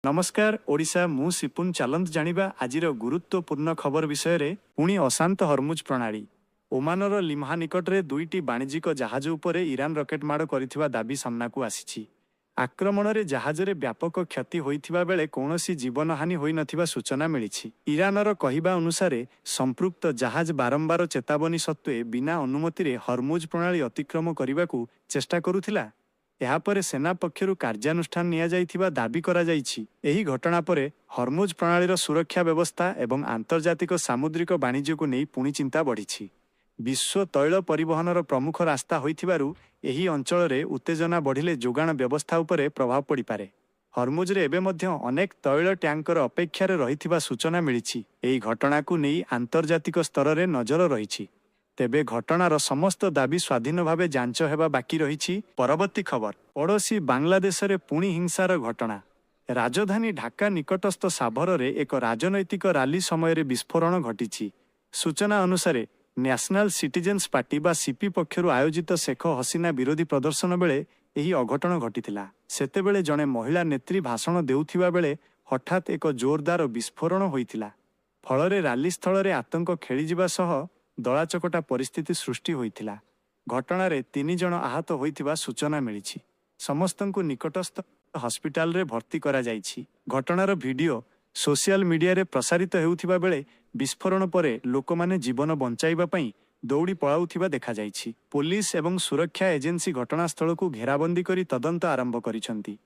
ନମସ୍କାର ଓଡ଼ିଶା, ମୁଁ ସିପୁନ। ଚାଲନ୍ତୁ ଜାଣିବା ଆଜିର ଗୁରୁତ୍ୱପୂର୍ଣ୍ଣ ଖବର ବିଷୟରେ। ପୁଣି ଅଶାନ୍ତ ହରମୁଜ ପ୍ରଣାଳୀ। ଓମାନର ଲିମହା ନିକଟରେ ଦୁଇଟି ବାଣିଜ୍ୟିକ ଜାହାଜ ଉପରେ ଇରାନ ରକେଟ ମାଡ଼ କରିଥିବା ଦାବି ସାମ୍ନାକୁ ଆସିଛି। ଆକ୍ରମଣରେ ଜାହାଜରେ ବ୍ୟାପକ କ୍ଷତି ହୋଇଥିବା ବେଳେ କୌଣସି ଜୀବନହାନି ହୋଇନଥିବା ସୂଚନା ମିଳିଛି। ଇରାନର କହିବା ଅନୁସାରେ, ସମ୍ପୃକ୍ତ ଜାହାଜ ବାରମ୍ବାର ଚେତାବନୀ ସତ୍ତ୍ୱେ ବିନା ଅନୁମତିରେ ହରମୁଜ ପ୍ରଣାଳୀ ଅତିକ୍ରମ କରିବାକୁ ଚେଷ୍ଟା କରୁଥିଲା। ଏହାପରେ ସେନା ପକ୍ଷରୁ କାର୍ଯ୍ୟାନୁଷ୍ଠାନ ନିଆଯାଇଥିବା ଦାବି କରାଯାଇଛି। ଏହି ଘଟଣା ପରେ ହରମୁଜ ପ୍ରଣାଳୀର ସୁରକ୍ଷା ବ୍ୟବସ୍ଥା ଏବଂ ଆନ୍ତର୍ଜାତିକ ସାମୁଦ୍ରିକ ବାଣିଜ୍ୟକୁ ନେଇ ପୁଣି ଚିନ୍ତା ବଢ଼ିଛି। ବିଶ୍ୱ ତୈଳ ପରିବହନର ପ୍ରମୁଖ ରାସ୍ତା ହୋଇଥିବାରୁ ଏହି ଅଞ୍ଚଳରେ ଉତ୍ତେଜନା ବଢ଼ିଲେ ଯୋଗାଣ ବ୍ୟବସ୍ଥା ଉପରେ ପ୍ରଭାବ ପଡ଼ିପାରେ। ହରମୁଜରେ ଏବେ ମଧ୍ୟ ଅନେକ ତୈଳ ଟ୍ୟାଙ୍କର ଅପେକ୍ଷାରେ ରହିଥିବା ସୂଚନା ମିଳିଛି। ଏହି ଘଟଣାକୁ ନେଇ ଆନ୍ତର୍ଜାତିକ ସ୍ତରରେ ନଜର ରହିଛି। ତେବେ ଘଟଣାର ସମସ୍ତ ଦାବି ସ୍ୱାଧୀନ ଭାବେ ଯାଞ୍ଚ ହେବା ବାକି ରହିଛି। ପରବର୍ତ୍ତୀ ଖବର, ପଡ଼ୋଶୀ ବାଂଲାଦେଶରେ ପୁଣି ହିଂସାର ଘଟଣା। ରାଜଧାନୀ ଢାକା ନିକଟସ୍ଥ ସାଭରରେ ଏକ ରାଜନୈତିକ ରାଲି ସମୟରେ ବିସ୍ଫୋରଣ ଘଟିଛି। ସୂଚନା ଅନୁସାରେ, ନ୍ୟାସନାଲ ସିଟିଜେନ୍ସ ପାର୍ଟି ବା ସିପି ପକ୍ଷରୁ ଆୟୋଜିତ ଶେଖ ହସିନା ବିରୋଧୀ ପ୍ରଦର୍ଶନ ବେଳେ ଏହି ଅଘଟଣ ଘଟିଥିଲା। ସେତେବେଳେ ଜଣେ ମହିଳା ନେତ୍ରୀ ଭାଷଣ ଦେଉଥିବା ବେଳେ ହଠାତ୍ ଏକ ଜୋରଦାର ବିସ୍ଫୋରଣ ହୋଇଥିଲା। ଫଳରେ ରାଲିସ୍ଥଳରେ ଆତଙ୍କ ଖେଳିଯିବା ସହ ଦଳାଚକଟା ପରିସ୍ଥିତି ସୃଷ୍ଟି ହୋଇଥିଲା। ଘଟଣାରେ ତିନି ଜଣ ଆହତ ହୋଇଥିବା ସୂଚନା ମିଳିଛି। ସମସ୍ତଙ୍କୁ ନିକଟସ୍ଥ ହସ୍ପିଟାଲରେ ଭର୍ତ୍ତି କରାଯାଇଛି। ଘଟଣାର ଭିଡିଓ ସୋସିଆଲ ମିଡିଆରେ ପ୍ରସାରିତ ହେଉଥିବା ବେଳେ ବିସ୍ଫୋରଣ ପରେ ଲୋକମାନେ ଜୀବନ ବଞ୍ଚାଇବା ପାଇଁ ଦୌଡ଼ି ପଳାଉଥିବା ଦେଖାଯାଇଛି। ପୋଲିସ ଏବଂ ସୁରକ୍ଷା ଏଜେନ୍ସି ଘଟଣାସ୍ଥଳକୁ ଘେରାବନ୍ଦୀ କରି ତଦନ୍ତ ଆରମ୍ଭ କରିଛନ୍ତି।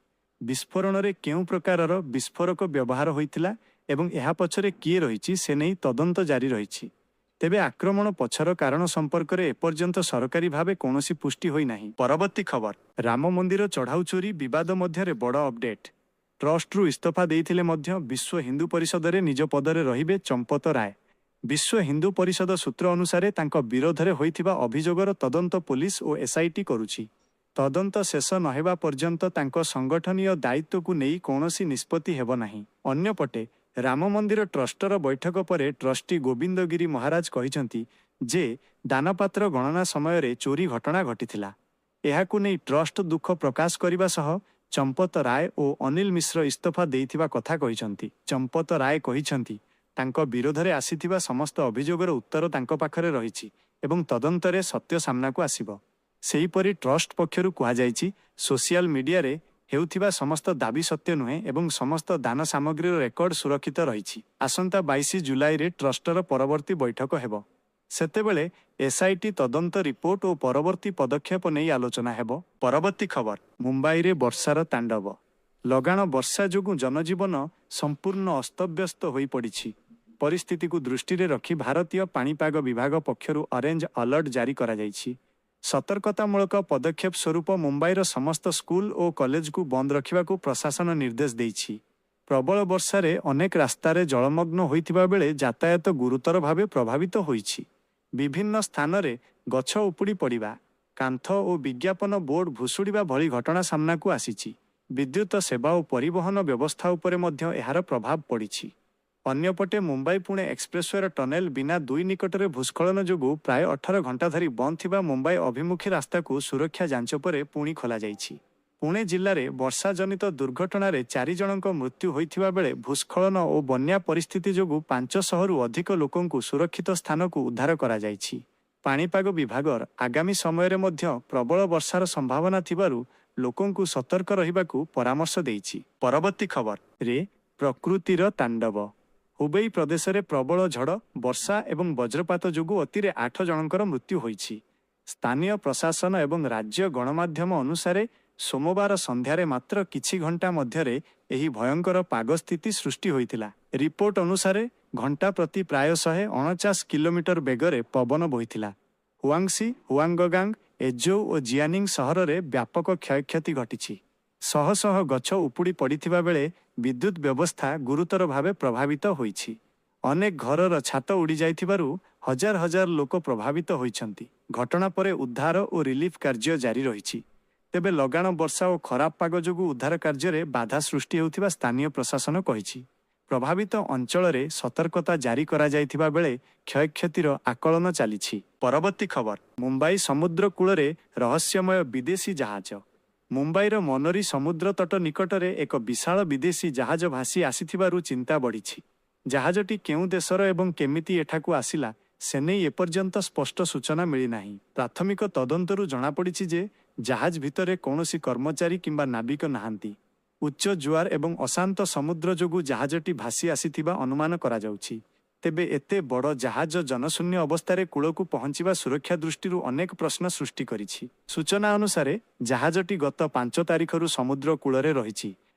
ବିସ୍ଫୋରଣରେ କେଉଁ ପ୍ରକାରର ବିସ୍ଫୋରକ ବ୍ୟବହାର ହୋଇଥିଲା ଏବଂ ଏହା ପଛରେ କିଏ ରହିଛି ସେନେଇ ତଦନ୍ତ ଜାରି ରହିଛି। ତେବେ ଆକ୍ରମଣ ପଛର କାରଣ ସମ୍ପର୍କରେ ଏପର୍ଯ୍ୟନ୍ତ ସରକାରୀ ଭାବେ କୌଣସି ପୁଷ୍ଟି ହୋଇନାହିଁ। ପରବର୍ତ୍ତୀ ଖବର, ରାମ ମନ୍ଦିର ଚଢାଉ ଚୋରି ବିବାଦ ମଧ୍ୟରେ ବଡ଼ ଅପଡେଟ୍। ଟ୍ରଷ୍ଟରୁ ଇସ୍ତଫା ଦେଇଥିଲେ ମଧ୍ୟ ବିଶ୍ୱ ହିନ୍ଦୁ ପରିଷଦରେ ନିଜ ପଦରେ ରହିବେ ଚମ୍ପତ ରାୟ। ବିଶ୍ୱ ହିନ୍ଦୁ ପରିଷଦ ସୂତ୍ର ଅନୁସାରେ ତାଙ୍କ ବିରୋଧରେ ହୋଇଥିବା ଅଭିଯୋଗର ତଦନ୍ତ ପୋଲିସ ଓ ଏସଆଇଟି କରୁଛି। ତଦନ୍ତ ଶେଷ ନହେବା ପର୍ଯ୍ୟନ୍ତ ତାଙ୍କ ସଂଗଠନୀୟ ଦାୟିତ୍ୱକୁ ନେଇ କୌଣସି ନିଷ୍ପତ୍ତି ହେବ ନାହିଁ। ଅନ୍ୟପଟେ ରାମ ମନ୍ଦିର ଟ୍ରଷ୍ଟର ବୈଠକ ପରେ ଟ୍ରଷ୍ଟି ଗୋବିନ୍ଦ ଗିରି ମହାରାଜ କହିଛନ୍ତି ଯେ, ଦାନପାତ୍ର ଗଣନା ସମୟରେ ଚୋରି ଘଟଣା ଘଟିଥିଲା। ଏହାକୁ ନେଇ ଟ୍ରଷ୍ଟ ଦୁଃଖ ପ୍ରକାଶ କରିବା ସହ ଚମ୍ପତ ରାୟ ଓ ଅନିଲ ମିଶ୍ର ଇସ୍ତଫା ଦେଇଥିବା କଥା କହିଛନ୍ତି। ଚମ୍ପତ ରାୟ କହିଛନ୍ତି, ତାଙ୍କ ବିରୋଧରେ ଆସିଥିବା ସମସ୍ତ ଅଭିଯୋଗର ଉତ୍ତର ତାଙ୍କ ପାଖରେ ରହିଛି ଏବଂ ତଦନ୍ତରେ ସତ୍ୟ ସାମ୍ନାକୁ ଆସିବ। ସେହିପରି ଟ୍ରଷ୍ଟ ପକ୍ଷରୁ କୁହାଯାଇଛି, ସୋସିଆଲ ମିଡିଆରେ ହେଉଥିବା ସମସ୍ତ ଦାବି ସତ୍ୟ ନୁହେଁ ଏବଂ ସମସ୍ତ ଦାନ ସାମଗ୍ରୀର ରେକର୍ଡ ସୁରକ୍ଷିତ ରହିଛି। ଆସନ୍ତା 22 ଜୁଲାଇରେ ଟ୍ରଷ୍ଟର ପରବର୍ତ୍ତୀ ବୈଠକ ହେବ। ସେତେବେଳେ ଏସ୍ଆଇଟି ତଦନ୍ତ ରିପୋର୍ଟ ଓ ପରବର୍ତ୍ତୀ ପଦକ୍ଷେପ ନେଇ ଆଲୋଚନା ହେବ। ପରବର୍ତ୍ତୀ ଖବର, ମୁମ୍ବାଇରେ ବର୍ଷାର ତାଣ୍ଡବ। ଲଗାଣ ବର୍ଷା ଯୋଗୁଁ ଜନଜୀବନ ସମ୍ପୂର୍ଣ୍ଣ ଅସ୍ତବ୍ୟସ୍ତ ହୋଇପଡ଼ିଛି। ପରିସ୍ଥିତିକୁ ଦୃଷ୍ଟିରେ ରଖି ଭାରତୀୟ ପାଣିପାଗ ବିଭାଗ ପକ୍ଷରୁ ଅରେଞ୍ଜ ଆଲର୍ଟ ଜାରି କରାଯାଇଛି। ସତର୍କତାମୂଳକ ପଦକ୍ଷେପ ସ୍ୱରୂପ ମୁମ୍ବାଇର ସମସ୍ତ ସ୍କୁଲ ଓ କଲେଜକୁ ବନ୍ଦ ରଖିବାକୁ ପ୍ରଶାସନ ନିର୍ଦ୍ଦେଶ ଦେଇଛି। ପ୍ରବଳ ବର୍ଷାରେ ଅନେକ ରାସ୍ତାରେ ଜଳମଗ୍ନ ହୋଇଥିବା ବେଳେ ଯାତାୟାତ ଗୁରୁତର ଭାବେ ପ୍ରଭାବିତ ହୋଇଛି। ବିଭିନ୍ନ ସ୍ଥାନରେ ଗଛ ଉପୁଡ଼ି ପଡ଼ିବା, କାନ୍ଥ ଓ ବିଜ୍ଞାପନ ବୋର୍ଡ ଭୁଶୁଡ଼ିବା ଭଳି ଘଟଣା ସାମ୍ନାକୁ ଆସିଛି। ବିଦ୍ୟୁତ ସେବା ଓ ପରିବହନ ବ୍ୟବସ୍ଥା ଉପରେ ମଧ୍ୟ ଏହାର ପ୍ରଭାବ ପଡ଼ିଛି। ଅନ୍ୟପଟେ ମୁମ୍ବାଇ-ପୁଣେ ଏକ୍ସପ୍ରେସୱେର ଟନେଲ ବିନା ଦୁଇ ନିକଟରେ ଭୂସ୍ଖଳନ ଯୋଗୁଁ ପ୍ରାୟ 18 ଘଣ୍ଟା ଧରି ବନ୍ଦ ଥିବା ମୁମ୍ବାଇ ଅଭିମୁଖୀ ରାସ୍ତାକୁ ସୁରକ୍ଷା ଯାଞ୍ଚ ପରେ ପୁଣି ଖୋଲାଯାଇଛି। ପୁଣେ ଜିଲ୍ଲାରେ ବର୍ଷାଜନିତ ଦୁର୍ଘଟଣାରେ ଚାରି ଜଣଙ୍କ ମୃତ୍ୟୁ ହୋଇଥିବା ବେଳେ ଭୂସ୍ଖଳନ ଓ ବନ୍ୟା ପରିସ୍ଥିତି ଯୋଗୁଁ 500 ରୁ ଅଧିକ ଲୋକଙ୍କୁ ସୁରକ୍ଷିତ ସ୍ଥାନକୁ ଉଦ୍ଧାର କରାଯାଇଛି। ପାଣିପାଗ ବିଭାଗର ଆଗାମୀ ସମୟରେ ମଧ୍ୟ ପ୍ରବଳ ବର୍ଷାର ସମ୍ଭାବନା ଥିବାରୁ ଲୋକଙ୍କୁ ସତର୍କ ରହିବାକୁ ପରାମର୍ଶ ଦେଇଛି। ପରବର୍ତ୍ତୀ ଖବର ରେ ପ୍ରକୃତିର ତାଣ୍ଡବ। ହୁବେଇ ପ୍ରଦେଶରେ ପ୍ରବଳ ଝଡ଼, ବର୍ଷା ଏବଂ ବଜ୍ରପାତ ଯୋଗୁଁ ଅତିରେ ଆଠ ଜଣଙ୍କର ମୃତ୍ୟୁ ହୋଇଛି। ସ୍ଥାନୀୟ ପ୍ରଶାସନ ଏବଂ ରାଜ୍ୟ ଗଣମାଧ୍ୟମ ଅନୁସାରେ ସୋମବାର ସନ୍ଧ୍ୟାରେ ମାତ୍ର କିଛି ଘଣ୍ଟା ମଧ୍ୟରେ ଏହି ଭୟଙ୍କର ପାଗ ସ୍ଥିତି ସୃଷ୍ଟି ହୋଇଥିଲା। ରିପୋର୍ଟ ଅନୁସାରେ ଘଣ୍ଟା ପ୍ରତି ପ୍ରାୟ 149 କିଲୋମିଟର ବେଗରେ ପବନ ବୋହିଥିଲା। ହୁଆଙ୍ଗସି, ହୁଆଙ୍ଗଗାଙ୍ଗ, ଏଜୋଉ ଓ ଜିଆନିଙ୍ଗ ସହରରେ ବ୍ୟାପକ କ୍ଷୟକ୍ଷତି ଘଟିଛି। ଶହ ଶହ ଗଛ ଉପୁଡ଼ି ପଡ଼ିଥିବା ବେଳେ ବିଦ୍ୟୁତ ବ୍ୟବସ୍ଥା ଗୁରୁତର ଭାବେ ପ୍ରଭାବିତ ହୋଇଛି। ଅନେକ ଘରର ଛାତ ଉଡ଼ିଯାଇଥିବାରୁ ହଜାର ହଜାର ଲୋକ ପ୍ରଭାବିତ ହୋଇଛନ୍ତି। ଘଟଣା ପରେ ଉଦ୍ଧାର ଓ ରିଲିଫ କାର୍ଯ୍ୟ ଜାରି ରହିଛି। ତେବେ ଲଗାଣ ବର୍ଷା ଓ ଖରାପ ପାଗ ଯୋଗୁଁ ଉଦ୍ଧାର କାର୍ଯ୍ୟରେ ବାଧା ସୃଷ୍ଟି ହେଉଥିବା ସ୍ଥାନୀୟ ପ୍ରଶାସନ କହିଛି। ପ୍ରଭାବିତ ଅଞ୍ଚଳରେ ସତର୍କତା ଜାରି କରାଯାଇଥିବା ବେଳେ କ୍ଷୟକ୍ଷତିର ଆକଳନ ଚାଲିଛି। ପରବର୍ତ୍ତୀ ଖବର, ମୁମ୍ବାଇ ସମୁଦ୍ର କୂଳରେ ରହସ୍ୟମୟ ବିଦେଶୀ ଜାହାଜ। ମୁମ୍ବାଇର ମନରୀ ସମୁଦ୍ର ତଟ ନିକଟରେ ଏକ ବିଶାଳ ବିଦେଶୀ ଜାହାଜ ଭାସି ଆସିଥିବାରୁ ଚିନ୍ତା ବଢ଼ିଛି। ଜାହାଜଟି କେଉଁ ଦେଶର ଏବଂ କେମିତି ଏଠାକୁ ଆସିଲା ସେନେଇ ଏପର୍ଯ୍ୟନ୍ତ ସ୍ପଷ୍ଟ ସୂଚନା ମିଳିନାହିଁ। ପ୍ରାଥମିକ ତଦନ୍ତରୁ ଜଣାପଡ଼ିଛି ଯେ ଜାହାଜ ଭିତରେ କୌଣସି କର୍ମଚାରୀ କିମ୍ବା ନାବିକ ନାହାନ୍ତି। ଉଚ୍ଚ ଜୁଆର ଏବଂ ଅଶାନ୍ତ ସମୁଦ୍ର ଯୋଗୁଁ ଜାହାଜଟି ଭାସି ଆସିଥିବା ଅନୁମାନ କରାଯାଉଛି। ତେବେ ଏତେ ବଡ଼ ଜାହାଜ ଜନଶୂନ୍ୟ ଅବସ୍ଥାରେ କୂଳକୁ ପହଞ୍ଚିବା ସୁରକ୍ଷା ଦୃଷ୍ଟିରୁ ଅନେକ ପ୍ରଶ୍ନ ସୃଷ୍ଟି କରିଛି। ସୂଚନା ଅନୁସାରେ, ଜାହାଜଟି ଗତ ପାଞ୍ଚ ତାରିଖରୁ ସମୁଦ୍ର କୂଳରେ ରହିଛି।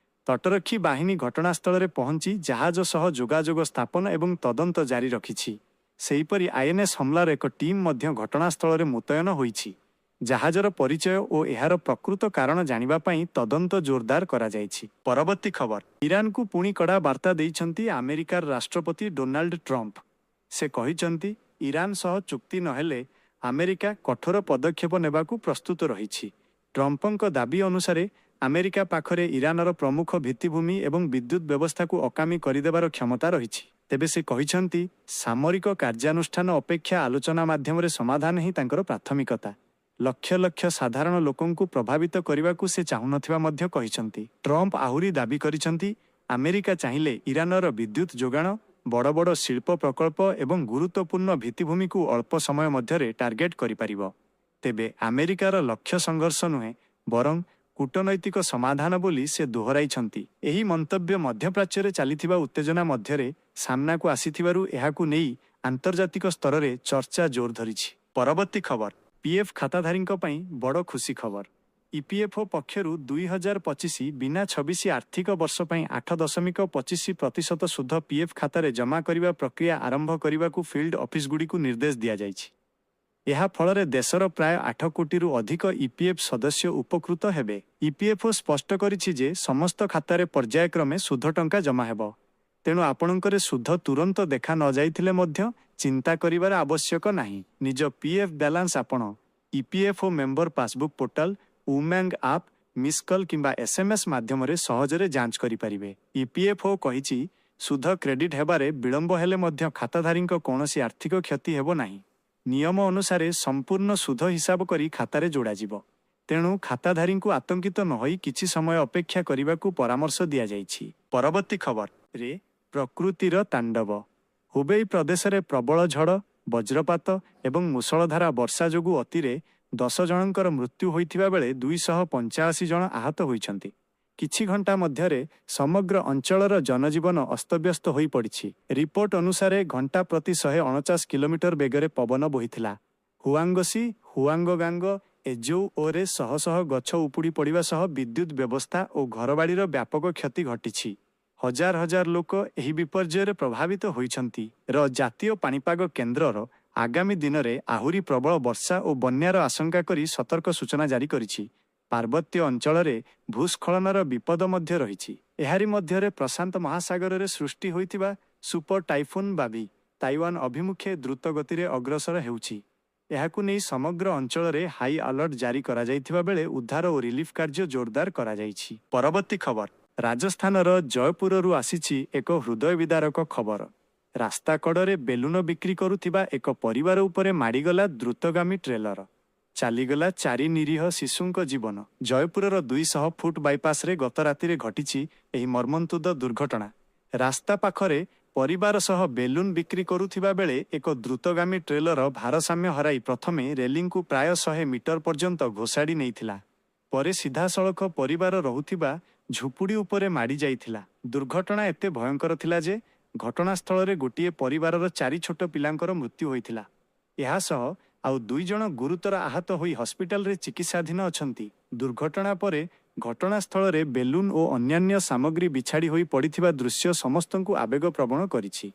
ତଟରକ୍ଷୀ ବାହିନୀ ଘଟଣାସ୍ଥଳରେ ପହଞ୍ଚି ଜାହାଜ ସହ ଯୋଗାଯୋଗ ସ୍ଥାପନ ଏବଂ ତଦନ୍ତ ଜାରି ରଖିଛି। ସେହିପରି ଆଇଏନ୍ଏସ୍ ହମ୍ଲାର ଏକ ଟିମ୍ ମଧ୍ୟ ଘଟଣାସ୍ଥଳରେ ମୁତୟନ ହୋଇଛି। ଜାହାଜର ପରିଚୟ ଓ ଏହାର ପ୍ରକୃତ କାରଣ ଜାଣିବା ପାଇଁ ତଦନ୍ତ ଜୋରଦାର କରାଯାଇଛି। ପରବର୍ତ୍ତୀ ଖବର ଇରାନକୁ ପୁଣି କଡ଼ା ବାର୍ତ୍ତା ଦେଇଛନ୍ତି ଆମେରିକାର ରାଷ୍ଟ୍ରପତି ଡୋନାଲ୍ଡ ଟ୍ରମ୍ପ। ସେ କହିଛନ୍ତି, ଇରାନ ସହ ଚୁକ୍ତି ନହେଲେ ଆମେରିକା କଠୋର ପଦକ୍ଷେପ ନେବାକୁ ପ୍ରସ୍ତୁତ ରହିଛି। ଟ୍ରମ୍ପଙ୍କ ଦାବି ଅନୁସାରେ, ଆମେରିକା ପାଖରେ ଇରାନର ପ୍ରମୁଖ ଭିତ୍ତିଭୂମି ଏବଂ ବିଦ୍ୟୁତ୍ ବ୍ୟବସ୍ଥାକୁ ଅକାମୀ କରିଦେବାର କ୍ଷମତା ରହିଛି। ତେବେ ସେ କହିଛନ୍ତି, ସାମରିକ କାର୍ଯ୍ୟାନୁଷ୍ଠାନ ଅପେକ୍ଷା ଆଲୋଚନା ମାଧ୍ୟମରେ ସମାଧାନ ହିଁ ତାଙ୍କର ପ୍ରାଥମିକତା। ଲକ୍ଷ ଲକ୍ଷ ସାଧାରଣ ଲୋକଙ୍କୁ ପ୍ରଭାବିତ କରିବାକୁ ସେ ଚାହୁଁନଥିବା ମଧ୍ୟ କହିଛନ୍ତି। ଟ୍ରମ୍ପ ଆହୁରି ଦାବି କରିଛନ୍ତି, ଆମେରିକା ଚାହିଁଲେ ଇରାନର ବିଦ୍ୟୁତ୍ ଯୋଗାଣ, ବଡ଼ ବଡ଼ ଶିଳ୍ପ ପ୍ରକଳ୍ପ ଏବଂ ଗୁରୁତ୍ୱପୂର୍ଣ୍ଣ ଭିତ୍ତିଭୂମିକୁ ଅଳ୍ପ ସମୟ ମଧ୍ୟରେ ଟାର୍ଗେଟ କରିପାରିବ। ତେବେ ଆମେରିକାର ଲକ୍ଷ୍ୟ ସଂଘର୍ଷ ନୁହେଁ, ବରଂ କୂଟନୈତିକ ସମାଧାନ ବୋଲି ସେ ଦୋହରାଇଛନ୍ତି। ଏହି ମନ୍ତବ୍ୟ ମଧ୍ୟପ୍ରାଚ୍ୟରେ ଚାଲିଥିବା ଉତ୍ତେଜନା ମଧ୍ୟରେ ସାମ୍ନାକୁ ଆସିଥିବାରୁ ଏହାକୁ ନେଇ ଆନ୍ତର୍ଜାତିକ ସ୍ତରରେ ଚର୍ଚ୍ଚା ଜୋର ଧରିଛି। ପରବର୍ତ୍ତୀ ଖବର ପିଏଫ୍ ଖାତାଧାରୀଙ୍କ ପାଇଁ ବଡ଼ ଖୁସି ଖବର। ଇପିଏଫଓ ପକ୍ଷରୁ 2025 ବିନା 26 ଆର୍ଥିକ ବର୍ଷ ପାଇଁ ଆଠ ଦଶମିକ 25% ସୁଧ ପିଏଫ୍ ଖାତାରେ ଜମା କରିବା ପ୍ରକ୍ରିୟା ଆରମ୍ଭ କରିବାକୁ ଫିଲ୍ଡ ଅଫିସଗୁଡ଼ିକୁ ନିର୍ଦ୍ଦେଶ ଦିଆଯାଇଛି। ଏହା ଫଳରେ ଦେଶର ପ୍ରାୟ ଆଠ କୋଟିରୁ ଅଧିକ ଇପିଏଫ୍ ସଦସ୍ୟ ଉପକୃତ ହେବେ। ଇପିଏଫଓ ସ୍ପଷ୍ଟ କରିଛି ଯେ ସମସ୍ତ ଖାତାରେ ପର୍ଯ୍ୟାୟକ୍ରମେ ସୁଧ ଟଙ୍କା ଜମା ହେବ। ତେଣୁ ଆପଣଙ୍କରେ ସୁଧ ତୁରନ୍ତ ଦେଖା ନଯାଇଥିଲେ ମଧ୍ୟ ଚିନ୍ତା କରିବାର ଆବଶ୍ୟକ ନାହିଁ। ନିଜ ପିଏଫ୍ ବ୍ୟାଲାନ୍ସ ଆପଣ EPFO member passbook portal, Umang app, miss call କିମ୍ବା ଏସ୍ଏମ୍ଏସ୍ ମାଧ୍ୟମରେ ସହଜରେ ଯାଞ୍ଚ କରିପାରିବେ। ଇପିଏଫଓ କହିଛି, ସୁଧ କ୍ରେଡିଟ୍ ହେବାରେ ବିଳମ୍ବ ହେଲେ ମଧ୍ୟ ଖାତାଧାରୀଙ୍କ କୌଣସି ଆର୍ଥିକ କ୍ଷତି ହେବ ନାହିଁ। ନିୟମ ଅନୁସାରେ ସମ୍ପୂର୍ଣ୍ଣ ସୁଧ ହିସାବ କରି ଖାତାରେ ଯୋଡ଼ାଯିବ। ତେଣୁ ଖାତାଧାରୀଙ୍କୁ ଆତଙ୍କିତ ନହୋଇ କିଛି ସମୟ ଅପେକ୍ଷା କରିବାକୁ ପରାମର୍ଶ ଦିଆଯାଇଛି। ପରବର୍ତ୍ତୀ ଖବର ରେ ପ୍ରକୃତିର ତାଣ୍ଡବ। ହୁବେଇ ପ୍ରଦେଶରେ ପ୍ରବଳ ଝଡ଼, ବଜ୍ରପାତ ଏବଂ ମୂଷଳଧାରା ବର୍ଷା ଯୋଗୁଁ ଅତିରେ ଦଶ ଜଣଙ୍କର ମୃତ୍ୟୁ ହୋଇଥିବାବେଳେ 285 ଜଣ ଆହତ ହୋଇଛନ୍ତି। କିଛି ଘଣ୍ଟା ମଧ୍ୟରେ ସମଗ୍ର ଅଞ୍ଚଳର ଜନଜୀବନ ଅସ୍ତବ୍ୟସ୍ତ ହୋଇପଡ଼ିଛି। ରିପୋର୍ଟ ଅନୁସାରେ ଘଣ୍ଟା ପ୍ରତି 149 କିଲୋମିଟର ବେଗରେ ପବନ ବୋହିଥିଲା। ହୁଆଙ୍ଗସି, ହୁଆଙ୍ଗଗାଙ୍ଗ, ଏଜୋଉ ଓ ରେ ଶହ ଶହ ଗଛ ଉପୁଡ଼ି ପଡ଼ିବା ସହ ବିଦ୍ୟୁତ୍ ବ୍ୟବସ୍ଥା ଓ ଘରବାଡ଼ିର ବ୍ୟାପକ କ୍ଷତି ଘଟିଛି। ହଜାର ହଜାର ଲୋକ ଏହି ବିପର୍ଯ୍ୟୟରେ ପ୍ରଭାବିତ ହୋଇଛନ୍ତି। ର ଜାତୀୟ ପାଣିପାଗ କେନ୍ଦ୍ରର ଆଗାମୀ ଦିନରେ ଆହୁରି ପ୍ରବଳ ବର୍ଷା ଓ ବନ୍ୟାର ଆଶଙ୍କା କରି ସତର୍କ ସୂଚନା ଜାରି କରିଛି। ପାର୍ବତ୍ୟ ଅଞ୍ଚଳରେ ଭୂସ୍ଖଳନର ବିପଦ ମଧ୍ୟ ରହିଛି। ଏହାରି ମଧ୍ୟରେ ପ୍ରଶାନ୍ତ ମହାସାଗରରେ ସୃଷ୍ଟି ହୋଇଥିବା ସୁପର ଟାଇଫୁନ୍ ବାବି ତାଇୱାନ ଅଭିମୁଖେ ଦ୍ରୁତ ଗତିରେ ଅଗ୍ରସର ହେଉଛି। ଏହାକୁ ନେଇ ସମଗ୍ର ଅଞ୍ଚଳରେ ହାଇ ଆଲର୍ଟ ଜାରି କରାଯାଇଥିବା ବେଳେ ଉଦ୍ଧାର ଓ ରିଲିଫ କାର୍ଯ୍ୟ ଜୋରଦାର କରାଯାଇଛି। ପରବର୍ତ୍ତୀ ଖବର ରାଜସ୍ଥାନର ଜୟପୁରରୁ ଆସିଛି ଏକ ହୃଦୟବିଦାରକ ଖବର। ରାସ୍ତା କଡ଼ରେ ବେଲୁନ ବିକ୍ରି କରୁଥିବା ଏକ ପରିବାର ଉପରେ ମାଡ଼ିଗଲା ଦ୍ରୁତଗାମୀ ଟ୍ରେଲର। ଚାଲିଗଲା ଚାରି ନିରୀହ ଶିଶୁଙ୍କ ଜୀବନ। ଜୟପୁରର 200 ଫୁଟ ବାଇପାସରେ ଗତ ରାତିରେ ଘଟିଛି ଏହି ମର୍ମନ୍ତୁଦ ଦୁର୍ଘଟଣା। ରାସ୍ତା ପାଖରେ ପରିବାର ସହ ବେଲୁନ ବିକ୍ରି କରୁଥିବା ବେଳେ ଏକ ଦ୍ରୁତଗାମୀ ଟ୍ରେଲର ଭାରସାମ୍ୟ ହରାଇ ପ୍ରଥମେ ରେଲିଂକୁ ପ୍ରାୟ ଶହେ ମିଟର ପର୍ଯ୍ୟନ୍ତ ଘୋଷାଡ଼ି ନେଇଥିଲା। ପରେ ସିଧାସଳଖ ପରିବାର ରହୁଥିବା ଝୁପୁଡ଼ି ଉପରେ ମାଡ଼ି ଯାଇଥିଲା। ଦୁର୍ଘଟଣା ଏତେ ଭୟଙ୍କର ଥିଲା ଯେ, ଘଟଣାସ୍ଥଳରେ ଗୋଟିଏ ପରିବାରର ଚାରି ଛୋଟ ପିଲାଙ୍କର ମୃତ୍ୟୁ ହୋଇଥିଲା। ଏହାସହ ଆଉ ଦୁଇ ଜଣ ଗୁରୁତର ଆହତ ହୋଇ ହସ୍ପିଟାଲରେ ଚିକିତ୍ସାଧୀନ ଅଛନ୍ତି। ଦୁର୍ଘଟଣା ପରେ ଘଟଣାସ୍ଥଳରେ ବେଲୁନ ଓ ଅନ୍ୟାନ୍ୟ ସାମଗ୍ରୀ ବିଛାଡ଼ି ହୋଇ ପଡ଼ିଥିବା ଦୃଶ୍ୟ ସମସ୍ତଙ୍କୁ ଆବେଗପ୍ରବଣ କରିଛି।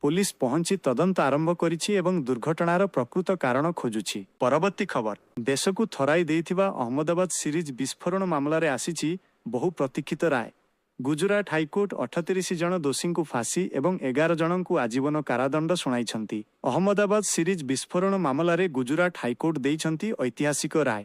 ପୋଲିସ ପହଞ୍ଚି ତଦନ୍ତ ଆରମ୍ଭ କରିଛି ଏବଂ ଦୁର୍ଘଟଣାର ପ୍ରକୃତ କାରଣ ଖୋଜୁଛି। ପରବର୍ତ୍ତୀ ଖବର ଦେଶକୁ ଥରାଇ ଦେଇଥିବା ଅହମ୍ମଦାବାଦ ସିରିଜ ବିସ୍ଫୋରଣ ମାମଲାରେ ଆସିଛି ବହୁ ପ୍ରତୀକ୍ଷିତ ରାୟ। ଗୁଜୁରାଟ ହାଇକୋର୍ଟ 38 ଜଣ ଦୋଷୀଙ୍କୁ ଫାଶୀ ଏବଂ 11 ଜଣଙ୍କୁ ଆଜୀବନ କାରାଦଣ୍ଡ ଶୁଣାଇଛନ୍ତି। ଅହମ୍ମଦାବାଦ ସିରିଜ ବିସ୍ଫୋରଣ ମାମଲାରେ ଗୁଜୁରାଟ ହାଇକୋର୍ଟ ଦେଇଛନ୍ତି ଐତିହାସିକ ରାୟ।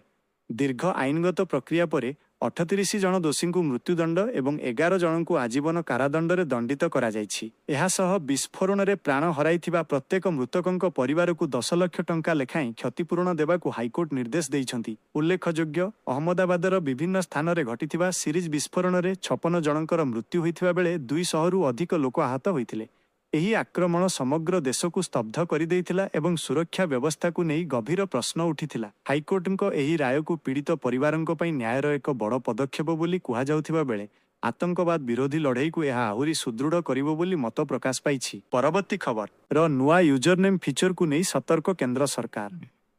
ଦୀର୍ଘ ଆଇନଗତ ପ୍ରକ୍ରିୟା ପରେ 38 ଜଣ ଦୋଷୀଙ୍କୁ ମୃତ୍ୟୁଦଣ୍ଡ ଏବଂ 11 ଜଣଙ୍କୁ ଆଜୀବନ କାରାଦଣ୍ଡରେ ଦଣ୍ଡିତ କରାଯାଇଛି। ଏହାସହ ବିସ୍ଫୋରଣରେ ପ୍ରାଣ ହରାଇଥିବା ପ୍ରତ୍ୟେକ ମୃତକଙ୍କ ପରିବାରକୁ ଦଶ ଲକ୍ଷ ଟଙ୍କା ଲେଖାଏଁ କ୍ଷତିପୂରଣ ଦେବାକୁ ହାଇକୋର୍ଟ ନିର୍ଦ୍ଦେଶ ଦେଇଛନ୍ତି। ଉଲ୍ଲେଖଯୋଗ୍ୟ, ଅହମ୍ମଦାବାଦର ବିଭିନ୍ନ ସ୍ଥାନରେ ଘଟିଥିବା ସିରିଜ୍ ବିସ୍ଫୋରଣରେ 56 ଜଣଙ୍କର ମୃତ୍ୟୁ ହୋଇଥିବା ବେଳେ ଦୁଇ ଶହରୁ ଅଧିକ ଲୋକ ଆହତ ହୋଇଥିଲେ। ଏହି ଆକ୍ରମଣ ସମଗ୍ର ଦେଶକୁ ସ୍ତବ୍ଧ କରିଦେଇଥିଲା ଏବଂ ସୁରକ୍ଷା ବ୍ୟବସ୍ଥାକୁ ନେଇ ଗଭୀର ପ୍ରଶ୍ନ ଉଠିଥିଲା। ହାଇକୋର୍ଟଙ୍କ ଏହି ରାୟକୁ ପୀଡ଼ିତ ପରିବାରଙ୍କ ପାଇଁ ନ୍ୟାୟର ଏକ ବଡ଼ ପଦକ୍ଷେପ ବୋଲି କୁହାଯାଉଥିବା ବେଳେ ଆତଙ୍କବାଦ ବିରୋଧୀ ଲଢ଼େଇକୁ ଏହା ଆହୁରି ସୁଦୃଢ଼ କରିବ ବୋଲି ମତ ପ୍ରକାଶ ପାଇଛି। ପରବର୍ତ୍ତୀ ଖବର। ର ନୂଆ ୟୁଜରନେମ୍ ଫିଚରକୁ ନେଇ ସତର୍କ କେନ୍ଦ୍ର ସରକାର।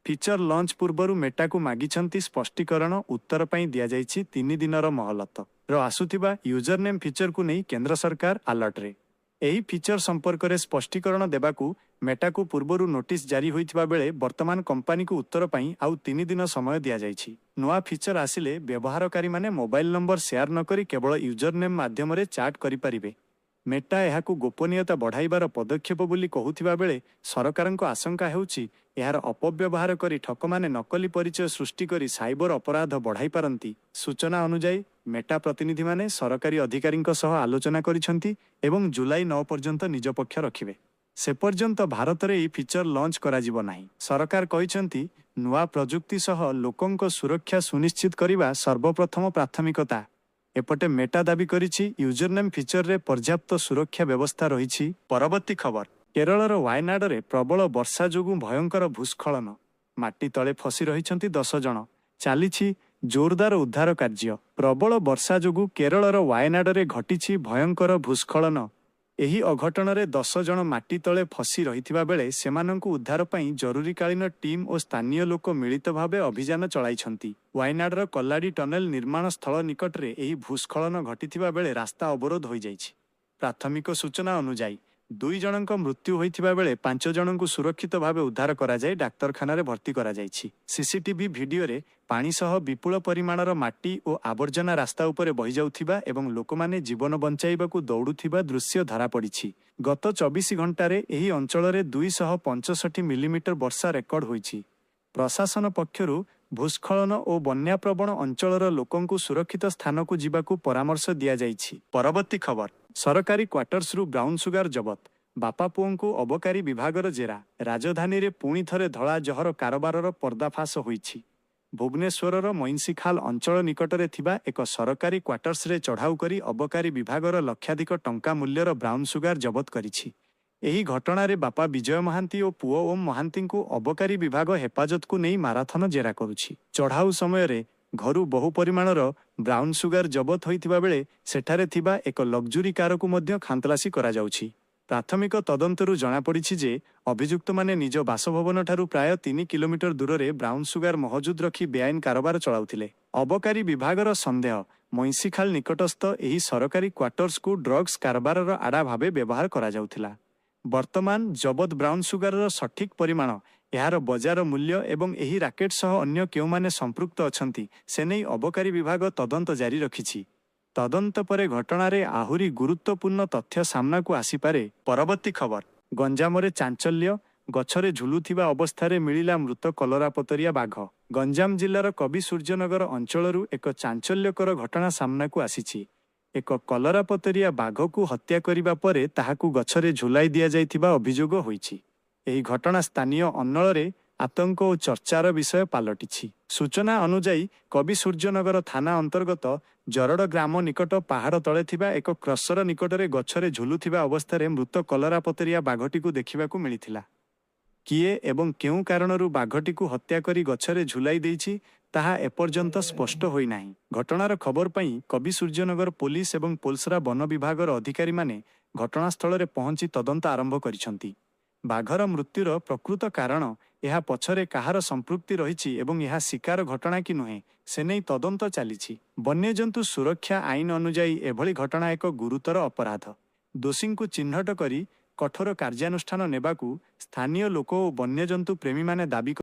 ଫିଚର ଲଞ୍ଚ ପୂର୍ବରୁ ମେଟାକୁ ମାଗିଛନ୍ତି ସ୍ପଷ୍ଟୀକରଣ, ଉତ୍ତର ପାଇଁ ଦିଆଯାଇଛି ତିନି ଦିନର ମହଲତ। ର ଆସୁଥିବା ୟୁଜରନେମ୍ ଫିଚରକୁ ନେଇ କେନ୍ଦ୍ର ସରକାର ଆଲର୍ଟରେ। ଏହି ଫିଚର ସମ୍ପର୍କରେ ସ୍ପଷ୍ଟୀକରଣ ଦେବାକୁ ମେଟାକୁ ପୂର୍ବରୁ ନୋଟିସ ଜାରି ହୋଇଥିବା ବେଳେ ବର୍ତ୍ତମାନ କମ୍ପାନୀକୁ ଉତ୍ତର ପାଇଁ ଆଉ ତିନି ଦିନ ସମୟ ଦିଆଯାଇଛି। ନୂଆ ଫିଚର ଆସିଲେ ବ୍ୟବହାରକାରୀମାନେ ମୋବାଇଲ ନମ୍ବର ସେୟାର ନକରି କେବଳ ୟୁଜରନେମ୍ ମାଧ୍ୟମରେ ଚାଟ୍ କରିପାରିବେ। ମେଟା ଏହାକୁ ଗୋପନୀୟତା ବଢ଼ାଇବାର ପଦକ୍ଷେପ ବୋଲି କହୁଥିବା ବେଳେ ସରକାରଙ୍କ ଆଶଙ୍କା ହେଉଛି, ଏହାର ଅପବ୍ୟବହାର କରି ଠକମାନେ ନକଲି ପରିଚୟ ସୃଷ୍ଟି କରି ସାଇବର ଅପରାଧ ବଢ଼ାଇପାରନ୍ତି। ସୂଚନା ଅନୁଯାୟୀ, ମେଟା ପ୍ରତିନିଧିମାନେ ସରକାରୀ ଅଧିକାରୀଙ୍କ ସହ ଆଲୋଚନା କରିଛନ୍ତି ଏବଂ ଜୁଲାଇ ନଅ ପର୍ଯ୍ୟନ୍ତ ନିଜ ପକ୍ଷ ରଖିବେ। ସେପର୍ଯ୍ୟନ୍ତ ଭାରତରେ ଏହି ଫିଚର ଲଞ୍ଚ କରାଯିବ ନାହିଁ। ସରକାର କହିଛନ୍ତି, ନୂଆ ପ୍ରଯୁକ୍ତି ସହ ଲୋକଙ୍କ ସୁରକ୍ଷା ସୁନିଶ୍ଚିତ କରିବା ସର୍ବପ୍ରଥମ ପ୍ରାଥମିକତା। ଏପଟେ ମେଟା ଦାବି କରିଛି, ୟୁଜରନେମ୍ ଫିଚରରେ ପର୍ଯ୍ୟାପ୍ତ ସୁରକ୍ଷା ବ୍ୟବସ୍ଥା ରହିଛି। ପରବର୍ତ୍ତୀ ଖବର। କେରଳର ୱାୟନାଡରେ ପ୍ରବଳ ବର୍ଷା ଯୋଗୁଁ ଭୟଙ୍କର ଭୂସ୍ଖଳନ। ମାଟି ତଳେ ଫସି ରହିଛନ୍ତି ଦଶ ଜଣ, ଚାଲିଛି ଜୋରଦାର ଉଦ୍ଧାର କାର୍ଯ୍ୟ। ପ୍ରବଳ ବର୍ଷା ଯୋଗୁଁ କେରଳର ୱାୟନାଡରେ ଘଟିଛି ଭୟଙ୍କର ଭୂସ୍ଖଳନ। ଏହି ଅଘଟଣରେ ଦଶ ଜଣ ମାଟି ତଳେ ଫସି ରହିଥିବା ବେଳେ ସେମାନଙ୍କୁ ଉଦ୍ଧାର ପାଇଁ ଜରୁରୀକାଳୀନ ଟିମ୍ ଓ ସ୍ଥାନୀୟ ଲୋକ ମିଳିତ ଭାବେ ଅଭିଯାନ ଚଳାଇଛନ୍ତି। ୱାୟନାଡର କଲ୍ଲାଡି ଟନେଲ ନିର୍ମାଣ ସ୍ଥଳ ନିକଟରେ ଏହି ଭୂସ୍ଖଳନ ଘଟିଥିବା ବେଳେ ରାସ୍ତା ଅବରୋଧ ହୋଇଯାଇଛି। ପ୍ରାଥମିକ ସୂଚନା ଅନୁଯାୟୀ, ଦୁଇ ଜଣଙ୍କ ମୃତ୍ୟୁ ହୋଇଥିବା ବେଳେ ପାଞ୍ଚ ଜଣଙ୍କୁ ସୁରକ୍ଷିତ ଭାବେ ଉଦ୍ଧାର କରାଯାଇ ଡାକ୍ତରଖାନାରେ ଭର୍ତ୍ତି କରାଯାଇଛି। ସିସିଟିଭି ଭିଡିଓରେ ପାଣି ସହ ବିପୁଳ ପରିମାଣର ମାଟି ଓ ଆବର୍ଜନା ରାସ୍ତା ଉପରେ ବହିଯାଉଥିବା ଏବଂ ଲୋକମାନେ ଜୀବନ ବଞ୍ଚାଇବାକୁ ଦୌଡ଼ୁଥିବା ଦୃଶ୍ୟ ଧରାପଡ଼ିଛି। ଗତ 24 ଘଣ୍ଟାରେ ଏହି ଅଞ୍ଚଳରେ 265 ମିଲିମିଟର ବର୍ଷା ରେକର୍ଡ ହୋଇଛି। ପ୍ରଶାସନ ପକ୍ଷରୁ ଭୂସ୍ଖଳନ ଓ ବନ୍ୟାପ୍ରବଣ ଅଞ୍ଚଳର ଲୋକଙ୍କୁ ସୁରକ୍ଷିତ ସ୍ଥାନକୁ ଯିବାକୁ ପରାମର୍ଶ ଦିଆଯାଇଛି। ପରବର୍ତ୍ତୀ ଖବର। ସରକାରୀ କ୍ୱାର୍ଟର୍ସରୁ ବ୍ରାଉନସୁଗାର ଜବତ। ବାପା-ପୁଅଙ୍କୁ ଅବକାରୀ ବିଭାଗର ଜେରା। ରାଜଧାନୀରେ ପୁଣି ଥରେ ଧଳା ଜହର କାରବାରର ପର୍ଦ୍ଦାଫାସ ହୋଇଛି। ଭୁବନେଶ୍ୱରର ମଇଁଷିଖାଲ ଅଞ୍ଚଳ ନିକଟରେ ଥିବା ଏକ ସରକାରୀ କ୍ୱାର୍ଟର୍ସରେ ଚଢ଼ାଉ କରି ଅବକାରୀ ବିଭାଗର ଲକ୍ଷାଧିକ ଟଙ୍କା ମୂଲ୍ୟର ବ୍ରାଉନସୁଗାର ଜବତ କରିଛି। ଏହି ଘଟଣାରେ ବାପା ବିଜୟ ମହାନ୍ତି ଓ ପୁଅ ଓମ୍ ମହାନ୍ତିଙ୍କୁ ଅବକାରୀ ବିଭାଗ ହେପାଜତକୁ ନେଇ ମାରାଥନ ଜେରା କରୁଛି। ଚଢ଼ାଉ ସମୟରେ ଘରୁ ବହୁ ପରିମାଣର ବ୍ରାଉନସୁଗାର ଜବତ ହୋଇଥିବା ବେଳେ ସେଠାରେ ଥିବା ଏକ ଲଗଜୁରୀ କାରକୁ ମଧ୍ୟ ଖାନ୍ତଲାସି କରାଯାଉଛି। ପ୍ରାଥମିକ ତଦନ୍ତରୁ ଜଣାପଡ଼ିଛି ଯେ, ଅଭିଯୁକ୍ତମାନେ ନିଜ ବାସଭବନଠାରୁ ପ୍ରାୟ ତିନି କିଲୋମିଟର ଦୂରରେ ବ୍ରାଉନସୁଗାର ମହଜୁଦ ରଖି ବେଆଇନ କାରବାର ଚଳାଉଥିଲେ। ଅବକାରୀ ବିଭାଗର ସନ୍ଦେହ, ମଇଁଷିଖାଲ ନିକଟସ୍ଥ ଏହି ସରକାରୀ କ୍ୱାର୍ଟର୍ସକୁ ଡ୍ରଗ୍ସ କାରବାରର ଆଡା ଭାବେ ବ୍ୟବହାର କରାଯାଉଥିଲା। ବର୍ତ୍ତମାନ ଜବତ ବ୍ରାଉନସୁଗାରର ସଠିକ୍ ପରିମାଣ, ଏହାର ବଜାର ମୂଲ୍ୟ ଏବଂ ଏହି ରାକେଟ ସହ ଅନ୍ୟ କେଉଁମାନେ ସମ୍ପୃକ୍ତ ଅଛନ୍ତି, ସେନେଇ ଅବକାରୀ ବିଭାଗ ତଦନ୍ତ ଜାରି ରଖିଛି। ତଦନ୍ତ ପରେ ଘଟଣାରେ ଆହୁରି ଗୁରୁତ୍ୱପୂର୍ଣ୍ଣ ତଥ୍ୟ ସାମ୍ନାକୁ ଆସିପାରେ। ପରବର୍ତ୍ତୀ ଖବର। ଗଞ୍ଜାମରେ ଚାଞ୍ଚଲ୍ୟ, ଗଛରେ ଝୁଲୁଥିବା ଅବସ୍ଥାରେ ମିଳିଲା ମୃତ କଲରାପତରିଆ ବାଘ। ଗଞ୍ଜାମ ଜିଲ୍ଲାର କବିସୂର୍ଯ୍ୟନଗର ଅଞ୍ଚଳରୁ ଏକ ଚାଞ୍ଚଲ୍ୟକର ଘଟଣା ସାମ୍ନାକୁ ଆସିଛି। ଏକ କଲରାପତରିଆ ବାଘକୁ ହତ୍ୟା କରିବା ପରେ ତାହାକୁ ଗଛରେ ଝୁଲାଇ ଦିଆଯାଇଥିବା ଅଭିଯୋଗ ହୋଇଛି। ଏହି ଘଟଣା ସ୍ଥାନୀୟ ଅନ୍ଳଳରେ ଆତଙ୍କ ଓ ଚର୍ଚ୍ଚାର ବିଷୟ ପାଲଟିଛି। ସୂଚନା ଅନୁଯାୟୀ, କବିସୂର୍ଯ୍ୟନଗର ଥାନା ଅନ୍ତର୍ଗତ ଜରଡ଼ ଗ୍ରାମ ନିକଟ ପାହାଡ଼ ତଳେ ଥିବା ଏକ କ୍ରସର ନିକଟରେ ଗଛରେ ଝୁଲୁଥିବା ଅବସ୍ଥାରେ ମୃତ କଲରାପତରିଆ ବାଘଟିକୁ ଦେଖିବାକୁ ମିଳିଥିଲା। କିଏ ଏବଂ କେଉଁ କାରଣରୁ ବାଘଟିକୁ ହତ୍ୟା କରି ଗଛରେ ଝୁଲାଇ ଦେଇଛି, ତାହା ଏପର୍ଯ୍ୟନ୍ତ ସ୍ପଷ୍ଟ ହୋଇନାହିଁ। ଘଟଣାର ଖବର ପାଇ କବିସୂର୍ଯ୍ୟନଗର ପୋଲିସ ଏବଂ ପୋଲସରା ବନ ବିଭାଗର ଅଧିକାରୀମାନେ ଘଟଣାସ୍ଥଳରେ ପହଞ୍ଚି ତଦନ୍ତ ଆରମ୍ଭ କରିଛନ୍ତି। ବାଘର ମୃତ୍ୟୁର ପ୍ରକୃତ କାରଣ, ଏହା ପଛରେ କାହାର ସମ୍ପୃକ୍ତି ରହିଛି ଏବଂ ଏହା ଶିକାର ଘଟଣା କି ନୁହେଁ, ସେନେଇ ତଦନ୍ତ ଚାଲିଛି। ବନ୍ୟଜନ୍ତୁ ସୁରକ୍ଷା ଆଇନ ଅନୁଯାୟୀ ଏଭଳି ଘଟଣା ଏକ ଗୁରୁତର ଅପରାଧ। ଦୋଷୀଙ୍କୁ ଚିହ୍ନଟ କରି କଠୋର କାର୍ଯ୍ୟାନୁଷ୍ଠାନ ନେବାକୁ ସ୍ଥାନୀୟ ଲୋକ ଓ ବନ୍ୟଜନ୍ତୁ ପ୍ରେମୀମାନେ ଦାବି